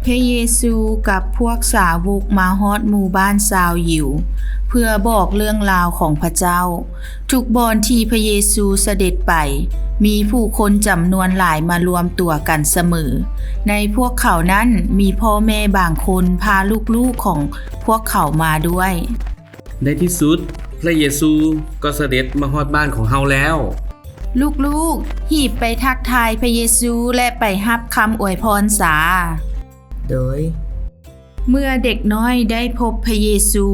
ພະເຢຊູກັບພວກສາວົກມາຮອດໝູ່ບ້ານຊາວຢິວ ເພື່ອບອກເລື່ອງລາວຂອງພະເຈົ້າ. ທຸກບ່ອນທີ່ພະເຢຊູສະເດັດໄປ, ມີຜູ້ຄົນຈຳນວນຫຼາຍມາລວມຕົວກັນສະເໝີ. ໃນພວກເຂົານັ້ນມີພໍ່ແມ່ບາງຄົນພາລູກໆຂອງພວກເຂົາມາດ້ວຍ. ໃນທີ່ສຸດ, ພະເຢຊູກໍສະເດັດມາຮອດບ້ານຂອງເຮົາແລ້ວ. ລູກໆ, ຮີບໄປທັກທາຍພະເຢຊູ ແລະ ໄປຮັບຄຳອວຍພອນຊາ. ໂດຍ ເມື່ອເດັກນ້ອຍໄດ້ພົບພະເຢຊູ,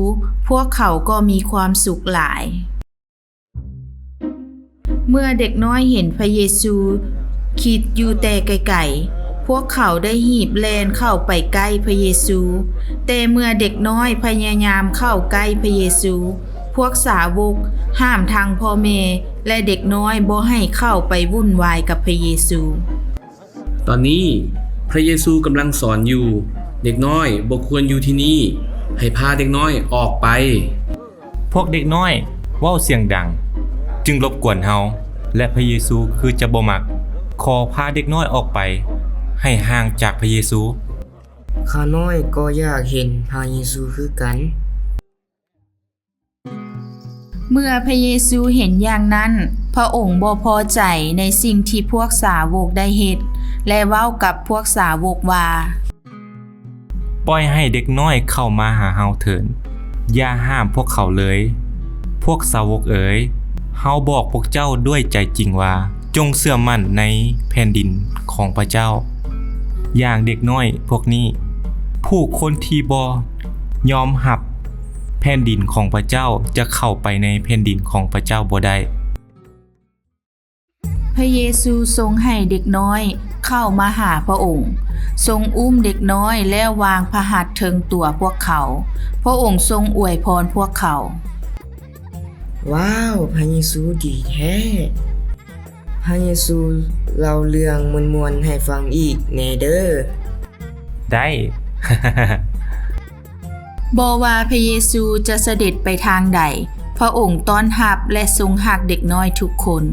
ພວກເຂົາກໍມີຄວາມສຸກຫຼາຍ. ເມື່ອເດັກນ້ອຍເຫັນພະເຢຊູຄິດຢູ່ແຕ່ໄກໆ, ພວກເຂົາໄດ້ຮີບແລ່ນເຂົ້າໄປໃກ້ພະເຢຊູ. ແຕ່ເມື່ອເດັກນ້ອຍພະຍາຍາມເຂົ້າໃກ້ພະເຢຊູ, ພວກສາວົກຫ້າມທັງພໍ່ແມ່ ແລະ ເດັກນ້ອຍບໍ່ໃຫ້ເຂົ້າໄປວຸ່ນວາຍກັບພະເຢຊູ. ຕອນນີ້ພະເຢຊູກຳລັງສອນຢູ່. ເດັກນ້ອຍບໍ່ຄວນຢູ່ທີ່ນີ້. ໃຫ້ພາເດັກນ້ອຍອອກໄປ. ພວກເດັກນ້ອຍເວົ້າສຽງດັງ, ຈຶ່ງລົບກວນເຮົາ, ແລະ ພະເຢຊູຄືຈະບໍ່ມັກ. ຂໍພາເດັກນ້ອຍອອກໄປໃຫ້ຫ່າງຈາກພະເຢຊູ. ຂ້ານ້ອຍກໍຢາກເຫັນພະເຢຊູຄືກັນ. ເມື່ອພະເຢຊູເຫັນຢ່າງນັ້ນ, ພະອົງບໍ່ພໍໃຈໃນສິ່ງທີ່ພວກສາວົກໄດ້ເຮັດ ແລະ ເວົ້າກັບພວກສາວົກວ່າ, ປ່ອຍໃຫ້ເດັກນ້ອຍເຂົ້າມາຫາເຮົາເຖີ້ນ, ຢ່າຫ້າມພວກເຂົາເລີຍ. ພວກສາວົກເອີຍ, ເຮົາບອກພວກເຈົ້າດ້ວຍໃຈຈິງວ່າ, ຈົ່ງເຊື່ອໝັ້ນໃນແຜ່ນດິນຂອງພະເຈົ້າ, ຢ່າງເດັກນ້ອຍພວກນີ້. ຜູ້ຄົນທີ່ບໍ່ຍອມຮັບແຜ່ນດິນຂອງພະເຈົ້າ ຈະເຂົ້າໄປໃນແຜ່ນດິນຂອງພະເຈົ້າບໍ່ໄດ້. ພະເຢຊູຊົງໃຫ້ເດັກນ້ອຍເຂົ້າມາຫາພະອົງ, ຊົງອຸ້ມເດັກນ້ອຍແລ້ວວາງພະຫັດເທິງຕົວພວກເຂົາ. ພະອົງຊົງອວຍພອນພວກເຂົາ. ວ້າວ, ພະເຢຊູດີແທ້! ພະເຢຊູເລົ່າເລື່ອງມ່ວນໆໃຫ້ຟັງອີກແດ່ເດີ. ໄດ້. ບໍ່ວ່າພະເຢຊູຈະສະເດັດໄປທາງໃດ, ພະອົງຕ້ອນຮັບ ແລະ ຊົງຮັກເດັກນ້ອຍທຸກຄົນ.